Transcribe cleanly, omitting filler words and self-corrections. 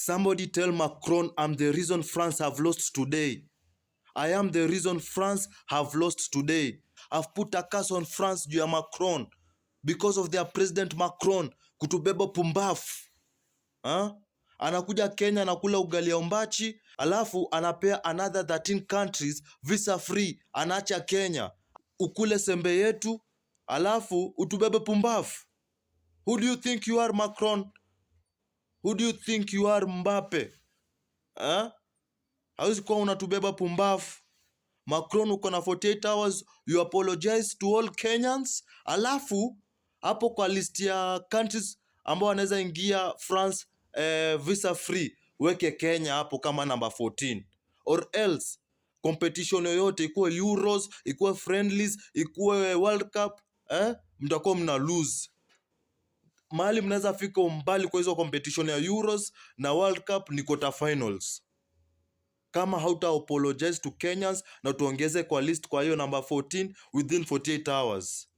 Somebody tell Macron I'm the reason France have lost today. I am the reason France have lost today. I've put a curse on France juu ya Macron because of their president Macron kutubeba pumbafu. Ha? Anakuja Kenya anakula ugali ya ombachi, alafu anapea another 13 countries visa free, anaacha Kenya ukule sembe yetu, alafu utubebe pumbafu. Who do you think you are, Macron? Who do you think you are, Mbappe? Ha? Hawezi kuwa unatubeba pumbafu. Macron, uko na 48 hours you apologize to all Kenyans, alafu hapo kwa list ya countries ambao wanaweza ingia France visa free, weke Kenya hapo kama number 14 or else competition yoyote, ikuwe Euros, ikuwe friendlies, ikuwe World Cup, mtakuwa mna lose. Mahali mnaweza fika umbali kwa hizo competition ya Euros na World Cup ni quarter finals kama hauta apologize to Kenyans na tuongeze kwa list kwa hiyo number 14 within 48 hours.